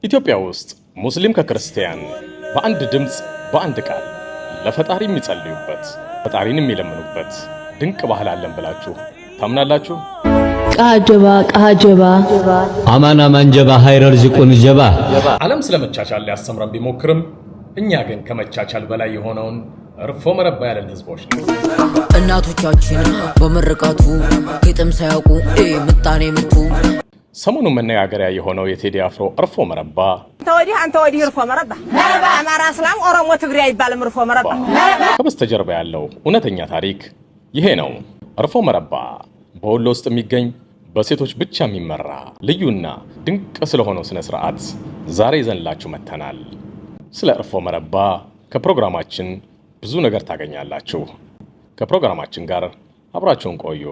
ኢትዮጵያ ውስጥ ሙስሊም ከክርስቲያን በአንድ ድምፅ በአንድ ቃል ለፈጣሪ የሚጸልዩበት፣ ፈጣሪን የሚለምኑበት ድንቅ ባህል አለን ብላችሁ ታምናላችሁ? ቃጀባ ቃጀባ። አማን አማን ጀባ፣ ሀይረር ዚቁን ጀባ። ዓለም ስለመቻቻል ሊያስተምረን ቢሞክርም እኛ ግን ከመቻቻል በላይ የሆነውን እርፎ መረባ ያለን ህዝቦች ነው። እናቶቻችን በምርቃቱ ግጥም ሳያውቁ ምጣኔ ምቱ። ሰሞኑን መነጋገሪያ የሆነው የቴዲ አፍሮ እርፎ መረባ አንተ ወዲህ፣ አንተ ወዲህ፣ እርፎ መረባ። አማራ፣ እስላም፣ ኦሮሞ፣ ትግሬ አይባልም። እርፎ መረባ። ከበስተጀርባ ያለው እውነተኛ ታሪክ ይሄ ነው። እርፎ መረባ በወሎ ውስጥ የሚገኝ፣ በሴቶች ብቻ የሚመራ ልዩና ድንቅ ስለሆነው ስነ ስርዓት ዛሬ ይዘንላችሁ መጥተናል። ስለ እርፎ መረባ ከፕሮግራማችን ብዙ ነገር ታገኛላችሁ። ከፕሮግራማችን ጋር አብራችሁን ቆዩ።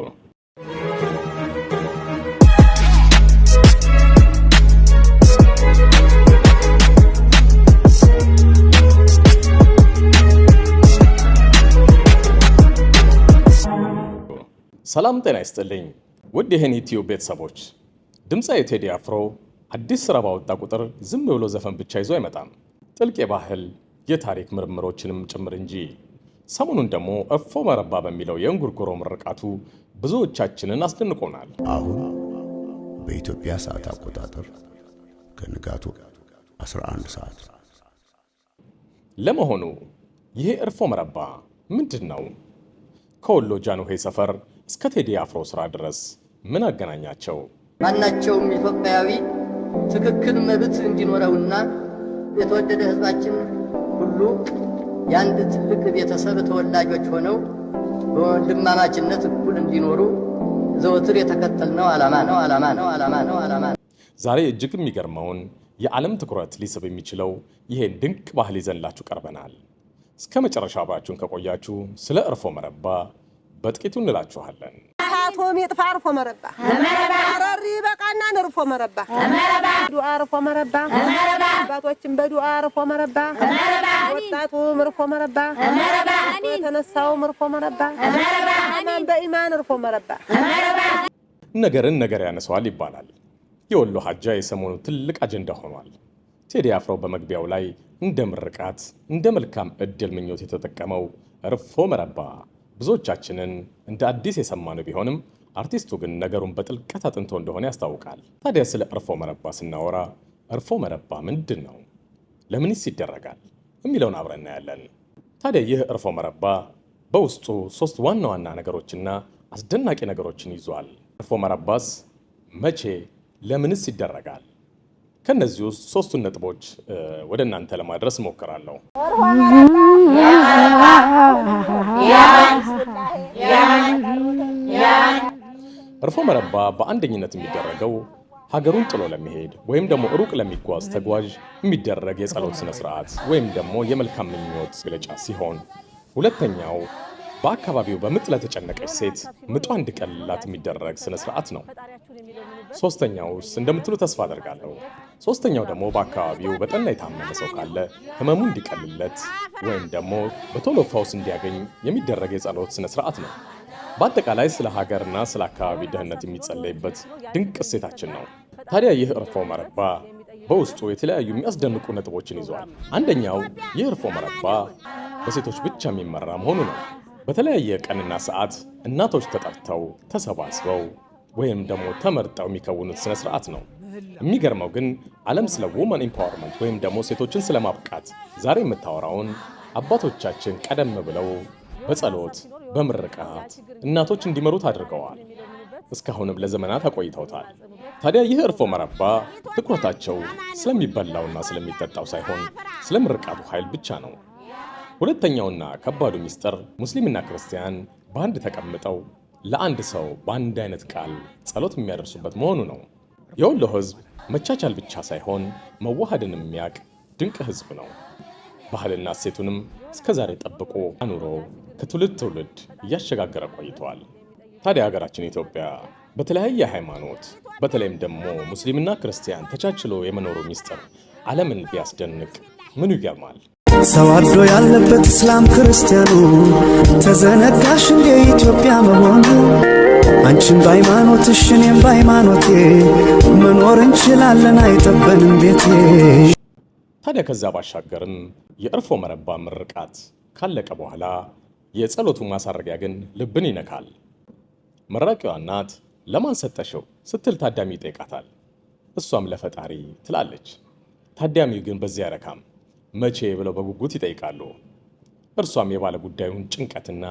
ሰላም ጤና ይስጥልኝ ውድ የህን ዩቲዩብ ቤተሰቦች፣ ድምፃዊ ቴዲ አፍሮ አዲስ ስራ ባወጣ ቁጥር ዝም ብሎ ዘፈን ብቻ ይዞ አይመጣም። ጥልቅ የባህል የታሪክ ምርምሮችንም ጭምር እንጂ። ሰሞኑን ደግሞ እርፎ መረባ በሚለው የእንጉርጉሮ ምርቃቱ ብዙዎቻችንን አስደንቆናል። አሁን በኢትዮጵያ ሰዓት አቆጣጠር ከንጋቱ 11 ሰዓት። ለመሆኑ ይሄ እርፎ መረባ ምንድን ነው? ከወሎ ጃንሆይ ሰፈር እስከ ቴዲ አፍሮ ስራ ድረስ ምን አገናኛቸው? ማናቸውም ኢትዮጵያዊ ትክክል መብት እንዲኖረውና የተወደደ ሕዝባችን ሁሉ የአንድ ትልቅ ቤተሰብ ተወላጆች ሆነው በወንድማማችነት እኩል እንዲኖሩ ዘወትር የተከተልነው ዓላማ ነው፣ ዓላማ ነው፣ ዓላማ ነው፣ ዓላማ ነው። ዛሬ እጅግ የሚገርመውን፣ የዓለም ትኩረት ሊስብ የሚችለው ይሄን ድንቅ ባህል ይዘንላችሁ ቀርበናል። እስከ መጨረሻ አብራችሁን ከቆያችሁ ስለ እርፎ መረባ በጥቂቱ እንላችኋለን። እሳቶም ይጥፋ እርፎ መረባ፣ ረሪ በቃና እርፎ መረባ፣ ዱዓ እርፎ መረባ፣ አባቶችን በዱዓ እርፎ መረባ፣ ወጣቱም እርፎ መረባ፣ የተነሳውም እርፎ መረባ፣ አማን በኢማን እርፎ መረባ። ነገርን ነገር ያነሰዋል ይባላል። የወሎ ሀጃ የሰሞኑ ትልቅ አጀንዳ ሆኗል። ቴዲ አፍሮ በመግቢያው ላይ እንደ ምርቃት፣ እንደ መልካም እድል ምኞት የተጠቀመው እርፎ መረባ ብዙዎቻችንን እንደ አዲስ የሰማነው ቢሆንም አርቲስቱ ግን ነገሩን በጥልቀት አጥንቶ እንደሆነ ያስታውቃል። ታዲያ ስለ እርፎ መረባ ስናወራ እርፎ መረባ ምንድን ነው? ለምንስ ይደረጋል? የሚለውን አብረን እናያለን። ታዲያ ይህ እርፎ መረባ በውስጡ ሶስት ዋና ዋና ነገሮችና አስደናቂ ነገሮችን ይዟል። እርፎ መረባስ መቼ፣ ለምንስ ይደረጋል? ከነዚህ ውስጥ ሶስቱን ነጥቦች ወደ እናንተ ለማድረስ እሞክራለሁ። እርፎ መረባ በአንደኝነት የሚደረገው ሀገሩን ጥሎ ለሚሄድ ወይም ደግሞ ሩቅ ለሚጓዝ ተጓዥ የሚደረግ የጸሎት ስነ ስርዓት ወይም ደግሞ የመልካም ምኞት መግለጫ ሲሆን፣ ሁለተኛው በአካባቢው በምጥ ለተጨነቀች ሴት ምጧ እንዲቀልላት የሚደረግ ስነ ስርዓት ነው። ሶስተኛውስ እንደምትሉ ተስፋ አደርጋለሁ። ሶስተኛው ደግሞ በአካባቢው በጠና የታመመ ሰው ካለ ህመሙ እንዲቀልለት ወይም ደግሞ በቶሎ ፈውስ እንዲያገኝ የሚደረግ የጸሎት ስነ ስርዓት ነው። በአጠቃላይ ስለ ሀገርና ስለ አካባቢ ደህንነት የሚጸለይበት ድንቅ እሴታችን ነው። ታዲያ ይህ እርፎ መረባ በውስጡ የተለያዩ የሚያስደንቁ ነጥቦችን ይዟል። አንደኛው ይህ እርፎ መረባ በሴቶች ብቻ የሚመራ መሆኑ ነው። በተለያየ ቀንና ሰዓት እናቶች ተጠርተው፣ ተሰባስበው ወይም ደግሞ ተመርጠው የሚከውኑት ስነ ስርዓት ነው። የሚገርመው ግን ዓለም ስለ women empowerment ወይም ደግሞ ሴቶችን ስለማብቃት ዛሬ የምታወራውን አባቶቻችን ቀደም ብለው በጸሎት፣ በምርቃት እናቶች እንዲመሩት አድርገዋል። እስካሁንም ለዘመናት አቆይተውታል። ታዲያ ይህ እርፎ መረባ ትኩረታቸው ስለሚበላውና ስለሚጠጣው ሳይሆን ስለ ምርቃቱ ኃይል ብቻ ነው። ሁለተኛውና ከባዱ ሚስጥር ሙስሊምና ክርስቲያን በአንድ ተቀምጠው ለአንድ ሰው በአንድ አይነት ቃል ጸሎት የሚያደርሱበት መሆኑ ነው። የወሎ ሕዝብ መቻቻል ብቻ ሳይሆን መዋሃድን የሚያውቅ ድንቅ ሕዝብ ነው። ባህልና እሴቱንም እስከ ዛሬ ጠብቆ አኑሮ ከትውልድ ትውልድ እያሸጋገረ ቆይተዋል። ታዲያ ሀገራችን ኢትዮጵያ በተለያየ ሃይማኖት፣ በተለይም ደግሞ ሙስሊምና ክርስቲያን ተቻችሎ የመኖሩ ሚስጥር ዓለምን ቢያስደንቅ ምኑ ይገርማል? ሰው አርዶ ያለበት እስላም ክርስቲያኑ፣ ተዘነጋሽ እንደ ኢትዮጵያ መሆኑ? አንቺም በሃይማኖትሽ እኔም በሃይማኖቴ መኖር እንችላለን አይጠበንም ቤቴ። ታዲያ ከዛ ባሻገርም የእርፎ መረባ ምርቃት ካለቀ በኋላ የጸሎቱ ማሳረጊያ ግን ልብን ይነካል። መራቂዋ እናት ለማን ሰጠሽው ስትል ታዳሚ ይጠይቃታል። እሷም ለፈጣሪ ትላለች። ታዳሚው ግን በዚያ አይረካም። መቼ ብለው በጉጉት ይጠይቃሉ። እርሷም የባለ ጉዳዩን ጭንቀትና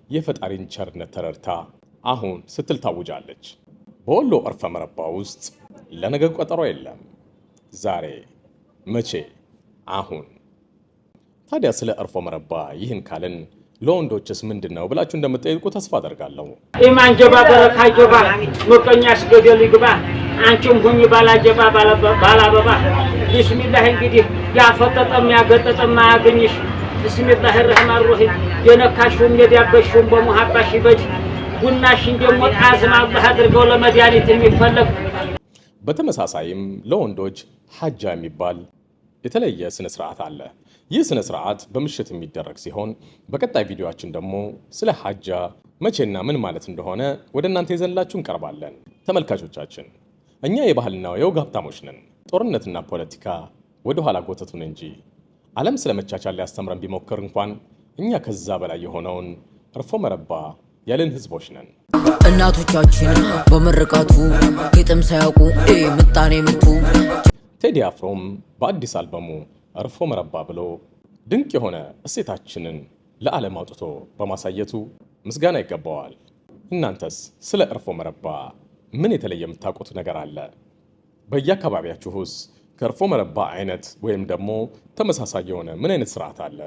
የፈጣሪን ቸርነት ተረድታ አሁን ስትል ታውጃለች። በወሎ እርፈ መረባ ውስጥ ለነገ ቀጠሮ የለም። ዛሬ፣ መቼ፣ አሁን። ታዲያ ስለ እርፎ መረባ ይህን ካልን ለወንዶችስ ምንድን ነው ብላችሁ እንደምትጠይቁ ተስፋ አደርጋለሁ። ኢማን ጀባ፣ በረካ ጀባ፣ ምቀኛሽ ገደል ይግባ፣ አንቺም ሁኚ ባላጀባ ባላበባ። ቢስሚላህ፣ እንግዲህ ያፈጠጠም ያገጠጠም አያገኝሽ። ቢስሚላህ ረህማን ረሂም። የነካሽውም የዳበሽውም በሙሀባሽ ይበጅ። ቡናሽን ደግሞ ጣዝም አላህ አድርገው ለመድኃኒት የሚፈለግ። በተመሳሳይም ለወንዶች ሐጃ የሚባል የተለየ ስነ ስርዓት አለ። ይህ ስነ ስርዓት በምሽት የሚደረግ ሲሆን በቀጣይ ቪዲዮአችን ደግሞ ስለ ሐጃ መቼና ምን ማለት እንደሆነ ወደ እናንተ ይዘንላችሁ እንቀርባለን። ተመልካቾቻችን፣ እኛ የባህልና የወግ ሀብታሞች ነን። ጦርነትና ፖለቲካ ወደ ኋላ ጎተቱን እንጂ ዓለም ስለ መቻቻል ሊያስተምረን ቢሞክር እንኳን እኛ ከዛ በላይ የሆነውን እርፎ መረባ ያለን ህዝቦች ነን። እናቶቻችን በምርቃቱ ግጥም ሳያውቁ ምጣኔ ምቱ። ቴዲ አፍሮም በአዲስ አልበሙ እርፎ መረባ ብሎ ድንቅ የሆነ እሴታችንን ለዓለም አውጥቶ በማሳየቱ ምስጋና ይገባዋል። እናንተስ ስለ እርፎ መረባ ምን የተለየ የምታውቁት ነገር አለ? በየአካባቢያችሁስ ከእርፎ መረባ አይነት ወይም ደግሞ ተመሳሳይ የሆነ ምን አይነት ስርዓት አለ?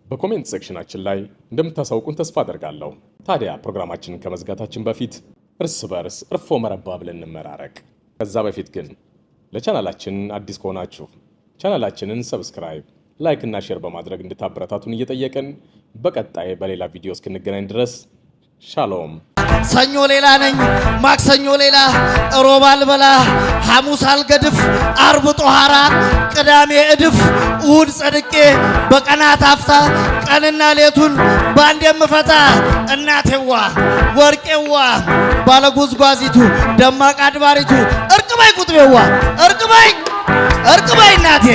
በ comment section ኣችን ላይ እንደምታሳውቁን ተስፋ አደርጋለሁ። ታዲያ ፕሮግራማችንን ከመዝጋታችን በፊት እርስ በርስ እርፎ መረባ ብለን እንመራረቅ። ከዛ በፊት ግን ለቻናላችን አዲስ ከሆናችሁ ቻናላችንን subscribe፣ like እና share በማድረግ እንድታበረታቱን እየጠየቅን በቀጣይ በሌላ ቪዲዮ እስክንገናኝ ድረስ ሻሎም። ሰኞ ሌላ ነኝ፣ ማክሰኞ ሌላ፣ ሮብ አልበላ፣ ሐሙስ አልገድፍ፣ አርብ ጦሃራ፣ ቅዳሜ እድፍ፣ እሁድ ጸድቄ በቀናት አፍታ ቀንና ሌቱን በአንድ የምፈታ እናቴዋ ወርቄዋ ባለጉዝጓዚቱ ደማቅ አድባሪቱ እርቅበይ ቁጥቤዋ እርቅበይ እርቅበይ እናቴ።